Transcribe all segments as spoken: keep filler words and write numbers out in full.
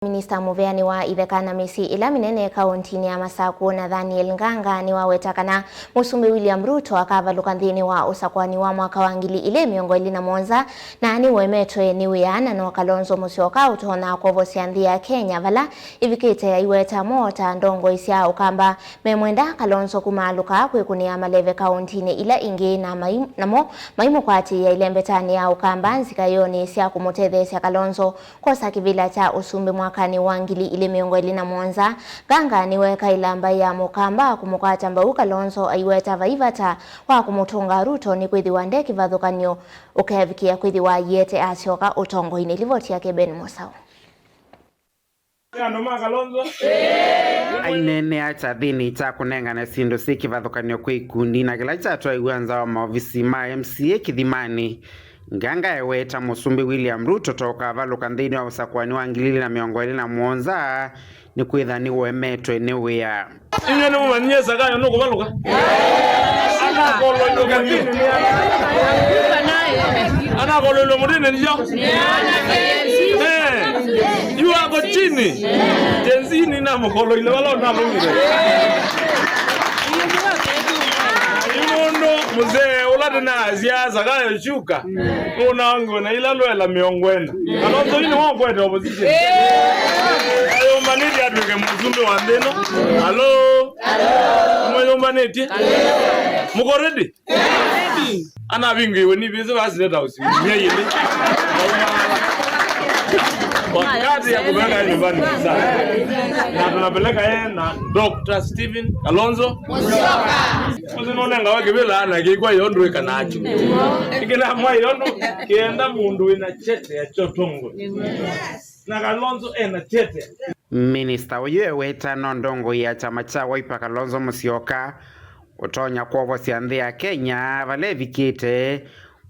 Minista mũveanĩ wa itheka na mĩsyĩ ĩla mĩnene kaũntinĩ ya Masakũ, Nathaniel Nganga, nĩwaweta kana Mũsumbĩ William Ruto akavalũka nthĩnĩ wa ũsakũani wa mwaka wa ngili ilĩ mĩongo ĩlĩ na mũonza, na nĩũemetwe nĩ wĩa, na no Kalonzo Musyoka ũtonya kwovosya nthĩ ya Kenya, vala ĩvikĩte aiweta mo ta ndongoi sya Ũkamba memwenda Kalonzo kumaalũka kwĩkũnĩa maleve kaũntinĩ ila ingĩ, na mai-, namo maimũkwatĩĩa ilembetanĩ ya Ũkamba nzikaĩonĩ sya kũmũtetheesya Kalonzo kwosa kĩvĩla kya ũsumbĩ mwakanĩ wa ngili ilĩ mĩongo ĩlĩ na mũonza. Nganga nĩwekaĩla mbaĩ ya Mũkamba kũmũkwata mbau Kalonzo, aiweta vai vata wa kũmũtũnga Ruto nĩkwĩthĩwa nde kĩvathũkany'o ũkevikĩa kwĩthĩwa aiete asyoka ũtongoinĩ. Livoti yake Ben Mosau. Andũ ma Kalonzo. Aineenea kyathĩnĩ kya kũnengane syĩndũ syĩ kĩvathũkany'o kwĩ ikundi na kĩla kyatwaiw'a nza wa maovisi ma M C A Kĩthimanĩ, Nganga eweta Mũsumbĩ William Ruto ta ũkavalũka nthĩnĩ wa ũsakũani wa ngili ilĩ na mĩongo ĩlĩ na mũonza nĩkwĩtha nĩũemetwe nĩ wĩa. Inyuĩ nĩmũmanyie Zakayo nũkũvalũka? Anakolwa indo kathini nĩ ana. Anakolwa indo mũtini nĩsyo. Eh, yu ako chini. Jenzi nĩnamũkoloile vala ũnalũngile. Yu mũndũ mũzee ũla tũnasya Zakayo shuka. Nũnaongiwe na ila lwela mĩongo ĩna. Kalonzo yu nĩwakwete opposition. Ayũmbanĩtye atwĩke mũsumbĩ wa nthĩ ĩno. Alo? Mwĩyũmbanĩtye? Mũko ready? Anavingĩiwe nĩ vĩsĩ va State House myei ĩlĩ. Wakati ya kupeleka yeye nyumbani ni sasa. Na tunapeleka yeye na Doctor Stephen Kalonzo Musyoka. Ũsĩ nũnengawa kĩvĩla na kĩkw'a yo ndwĩka nakyo. Ĩkĩla mwa yo ndũ kĩenda mũndũ wĩna chete ya chotongo. Na Kalonzo ena chete. Minista ũyũ eweta no ndongoi ya kyama kya Wiper Kalonzo Musyoka ũtonya kwovosya nthĩ ya Kenya vala ĩvikĩte,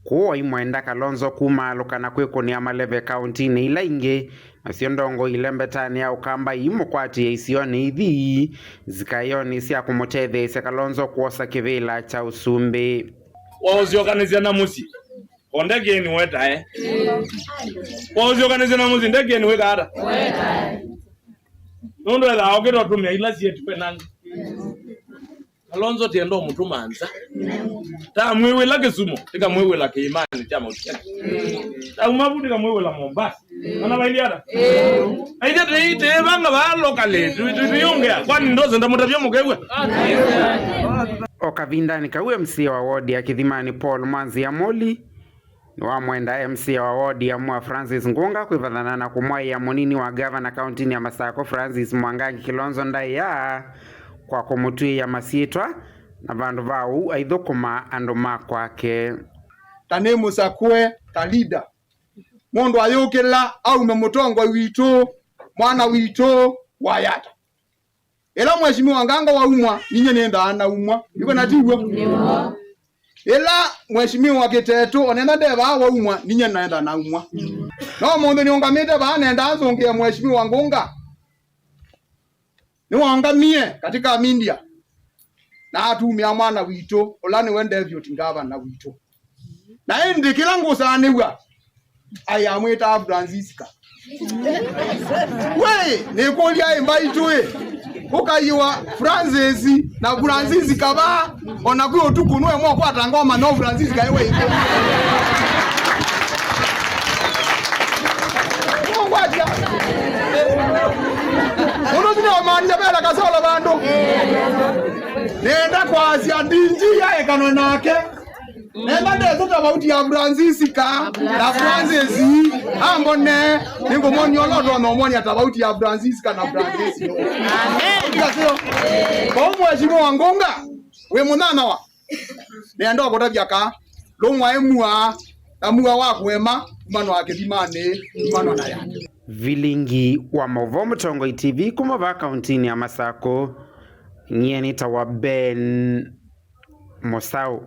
kwoou aimwenda Kalonzo kumaalũka na kwĩkũnĩa maleve kaũntinĩ ila ingĩ, nasyo ndongoi ilembetanĩ ya Ũkamba iimũkwatĩĩa isionĩ ithi nzikaĩonĩ sya kũmũtetheesya Kalonzo kwosa kĩvĩla kya ũsumbĩ. Waũsyokanĩsya na mũsyĩ, o ndekeni wetae. Waũsyokanĩsya na mũsyĩ, ndekeni wĩka ata? Nũndũ ethaa okĩta ũtũmĩa ila syĩtiwe nangĩ. Kalonzo tienda ũmũtũma nza. Tamwĩw'ĩla Kĩsumo, ĩkamwĩw'ĩla kĩĩmanĩ kya Mount Kenya. Tauma vu, ĩkamwĩw'ĩla Mombasa. Kana vailiana? Aithe tei, tei vanga vaa locally, tu-, tu-, tuyongea. Kwani ndoze ndamũtavya mũkew'a? O kavindanĩ kau, M C A wa ward ya Kĩthimanĩ Paul Mwanzia Moli nĩwamwenda M C A wa ward ya Mua Francis Ngunga kwĩvathana na kũmwaĩa mũnini wa ngavana kaũntinĩ ya Masakũ Francis Mwangangi Kilonzo Ndaĩa kwa kũmũtw'ĩĩa masyĩtwa, na vandũ va ũu aithũkũma andũ ma kwake. Ta nĩmũsakũe ta leader. Mũndũ ayũkĩla aume mũtongoi witũ, mwana witũ wa Yatta. Ĩla Mheshimiwa Nganga waumwa, ninyie nĩendaa naumwa. Ĩkwona tiw'o? Ĩla Mheshimiwa Kĩtetũ, onena nde vaa waumwa, ninyie naenda naumwa. No mũndũ nĩũngamĩte vaa nenda nzũngĩe Mheshimiwa Ngunga. Nĩwaũngamie katika media na atumĩa mwana witũ, ũla nĩwe deputy governor witũ. Na ĩndĩ kĩla ngũsanĩw'a, ai amwĩtaa Francisca. We, nĩkũlya ĩ mbaitũ ĩ, ũkaiwa Francis na Francisca vaa, ona kwĩ ũtukũ nũemwa kwata ngoma no Francisca ĩwe ĩkũ. Ngwatya. Ũndũ ũsu nĩwamaanisha vena kasolo vandũ. Nenda kwasya D G yaekanwe nake. Nenda ndese tofauti ya Francisca na Francis. Ambone, nĩngũmwonia ũla ũtonya ũmwonia tofauti ya Francisca na Francis. Amen. Kwa Mheshimiwa Ngunga, wĩ mũnyanyawa. Nĩenda ũkũtavya ka lũmwae mua na mua wa kũema kumana na Kĩthimanĩ, kumana na Yatta. Vilingi wa maũvoo Mũtongoi T V kuma vaa kaũntinĩ ya Masakũ, nyie nĩtawa Ben Mũsaũ.